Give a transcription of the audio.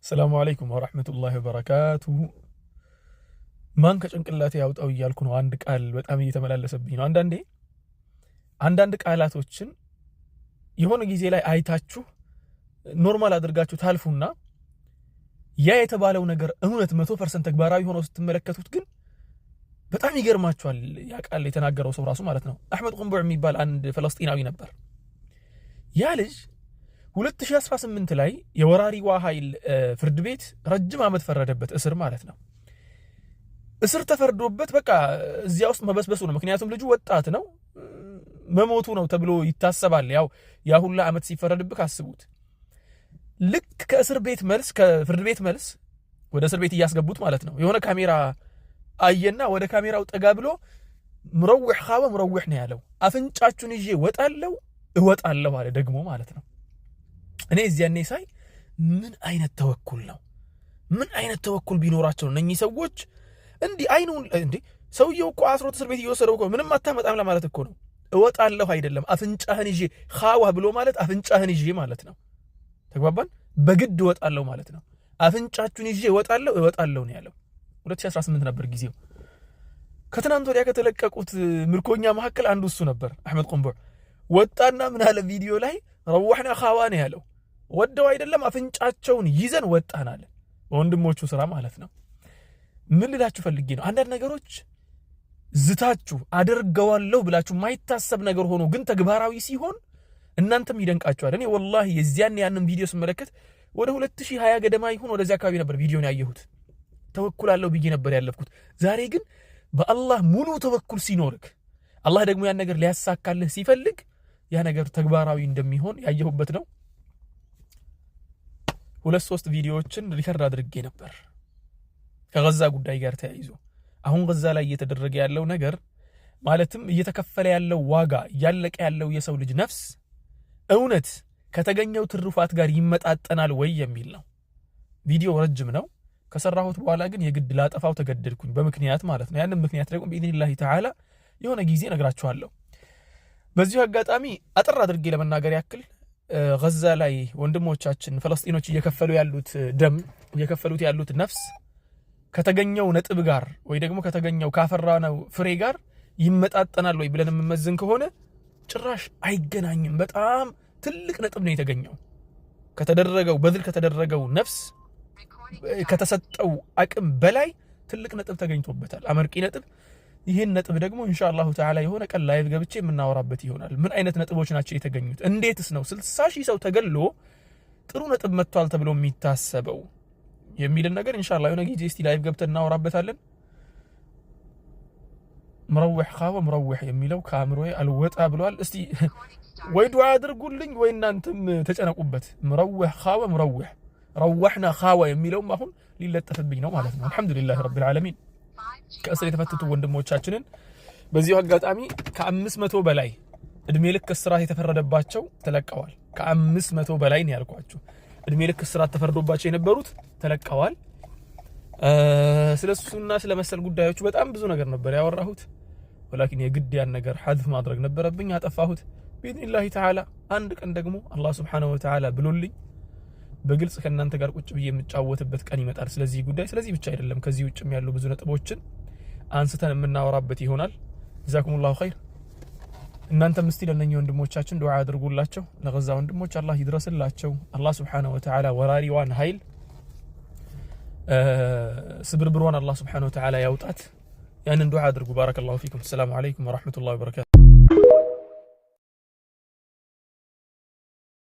السلام عليكم ورحمة الله وبركاته። ማን ከጭንቅላቴ ያውጣው እያልኩ ነው። አንድ ቃል በጣም እየተመላለሰብኝ ነው። አንዳንዴ አንዳንድ ቃላቶችን የሆነ ጊዜ ላይ አይታችሁ normal አድርጋችሁ ታልፉና ያ የተባለው ነገር እውነት 100% ተግባራዊ ሆኖ ስትመለከቱት ግን በጣም ይገርማችኋል። ያ ቃል የተናገረው ሰው ራሱ ማለት ነው። አሕመድ ቁንቡዕ የሚባል አንድ ፈለስጢናዊ ነበር። ያ ልጅ 2018 ላይ የወራሪዋ ኃይል ፍርድ ቤት ረጅም ዓመት ፈረደበት፣ እስር ማለት ነው። እስር ተፈርዶበት በቃ እዚያ ውስጥ መበስበሱ ነው። ምክንያቱም ልጁ ወጣት ነው፣ መሞቱ ነው ተብሎ ይታሰባል። ያው ያ ሁላ ዓመት ሲፈረድብህ አስቡት። ልክ ከእስር ቤት መልስ፣ ከፍርድ ቤት መልስ ወደ እስር ቤት እያስገቡት ማለት ነው። የሆነ ካሜራ አየና ወደ ካሜራው ጠጋ ብሎ مروح خاوة مروح ነው ያለው። አፍንጫችሁን ይዤ እወጣለሁ እወጣለሁ አለ ደግሞ ማለት ነው። እኔ እዚያኔ ሳይ ምን አይነት ተወኩል ነው? ምን አይነት ተወኩል ቢኖራቸው ነው እነኚህ ሰዎች እንዲህ አይኑን እንዴ፣ ሰውየው እኮ አስሮት እስር ቤት እየወሰደው እኮ ምንም አታመጣም ለማለት እኮ ነው። እወጣለሁ አይደለም፣ አፍንጫህን ይዤ፣ خاوة ብሎ ማለት አፍንጫህን ይዤ ማለት ነው። ተግባባን? በግድ እወጣለሁ ማለት ነው። አፍንጫችሁን ይዤ እወጣለሁ እወጣለሁ ነው ያለው። 2018 ነበር ጊዜው። ከትናንት ወዲያ ከተለቀቁት ምርኮኛ መካከል አንዱ እሱ ነበር፣ አሕመድ ቁንቡዕ። ወጣና ምን አለ ቪዲዮ ላይ? روحنا خاوة ነው ያለው። ወደው አይደለም፣ አፍንጫቸውን ይዘን ወጣን አለ። በወንድሞቹ ስራ ማለት ነው። ምን ልላችሁ ፈልጌ ነው፣ አንዳንድ ነገሮች ዝታችሁ አደርገዋለሁ ብላችሁ የማይታሰብ ነገር ሆኖ ግን ተግባራዊ ሲሆን እናንተም ይደንቃችኋል። እኔ ወላሂ የዚያን ያንን ቪዲዮ ስመለከት ወደ 2020 ገደማ ይሁን ወደዚያ አካባቢ ነበር ቪዲዮን ያየሁት። ተወኩላለሁ ብዬ ነበር ያለፍኩት። ዛሬ ግን በአላህ ሙሉ ተወኩል ሲኖርክ አላህ ደግሞ ያን ነገር ሊያሳካልህ ሲፈልግ ያ ነገር ተግባራዊ እንደሚሆን ያየሁበት ነው። ሁለት ሶስት ቪዲዮዎችን record አድርጌ ነበር ከገዛ ጉዳይ ጋር ተያይዞ። አሁን ገዛ ላይ እየተደረገ ያለው ነገር፣ ማለትም እየተከፈለ ያለው ዋጋ፣ እያለቀ ያለው የሰው ልጅ ነፍስ እውነት ከተገኘው ትሩፋት ጋር ይመጣጠናል ወይ የሚል ነው። ቪዲዮ ረጅም ነው። ከሰራሁት በኋላ ግን የግድ ላጠፋው ተገደድኩኝ በምክንያት ማለት ነው። ያንን ምክንያት ደግሞ بإذن الله تعالى የሆነ ጊዜ እነግራችኋለሁ። በዚሁ አጋጣሚ አጠር አድርጌ ለመናገር ያክል ገዛ ላይ ወንድሞቻችን ፈለስጢኖች እየከፈሉ ያሉት ደም፣ እየከፈሉት ያሉት ነፍስ ከተገኘው ነጥብ ጋር ወይ ደግሞ ከተገኘው ካፈራነው ፍሬ ጋር ይመጣጠናል ወይ ብለን የምመዝን ከሆነ ጭራሽ አይገናኝም። በጣም ትልቅ ነጥብ ነው የተገኘው። ከተደረገው በድል፣ ከተደረገው ነፍስ፣ ከተሰጠው አቅም በላይ ትልቅ ነጥብ ተገኝቶበታል። አመርቂ ነጥብ። ይህን ነጥብ ደግሞ إن شاء الله تعالى የሆነ ቀን live ገብቼ የምናወራበት ይሆናል። ምን አይነት ነጥቦች ናቸው የተገኙት? እንዴትስ ነው 60,000 ሰው ተገሎ ጥሩ ነጥብ መጥቷል ተብሎ የሚታሰበው የሚልን ነገር إن شاء الله የሆነ ጊዜ እስቲ live ገብተን እናወራበታለን። مروح خاوة مروح የሚለው ከአእምሮዬ አልወጣ ብሏል። እስቲ ወይ ዱዓ አድርጉልኝ ወይ እናንተም ተጨነቁበት። مروح خاوة مروح، روحنا خاوة የሚለውም አሁን ሊለጠፍብኝ ነው ማለት ነው። الحمد لله رب العالمين። ከእስር የተፈቱት ወንድሞቻችንን በዚሁ አጋጣሚ፣ ከ500 በላይ እድሜ ልክ እስራት የተፈረደባቸው ተለቀዋል። ከ500 በላይ ነው ያልኳችሁ። እድሜ ልክ እስራት ተፈርዶባቸው የነበሩት ተለቀዋል። ስለ እሱና ስለ መሰል ጉዳዮቹ በጣም ብዙ ነገር ነበር ያወራሁት። ولكن የግድ ያን ነገር حذف ማድረግ ነበረብኝ፣ አጠፋሁት። بإذن الله تعالى አንድ ቀን ደግሞ አላህ سبحانه وتعالى ብሎልኝ በግልጽ ከእናንተ ጋር ቁጭ ብዬ የምጫወትበት ቀን ይመጣል። ስለዚህ ጉዳይ፣ ስለዚህ ብቻ አይደለም፣ ከዚህ ውጭም ያሉ ብዙ ነጥቦችን አንስተን የምናወራበት ይሆናል። جزاكم الله خير። እናንተም እስቲ ለእነኚህ ወንድሞቻችን ዱዓ አድርጉላቸው። ለገዛ ወንድሞች አላህ ይድረስላቸው። አላህ سبحانه وتعالى ወራሪዋን ኃይል ስብርብሯን አላህ سبحانه وتعالى ያውጣት። ያንን ዱዓ አድርጉ። بارك الله فيكم። السلام عليكم ورحمة الله وبركاته።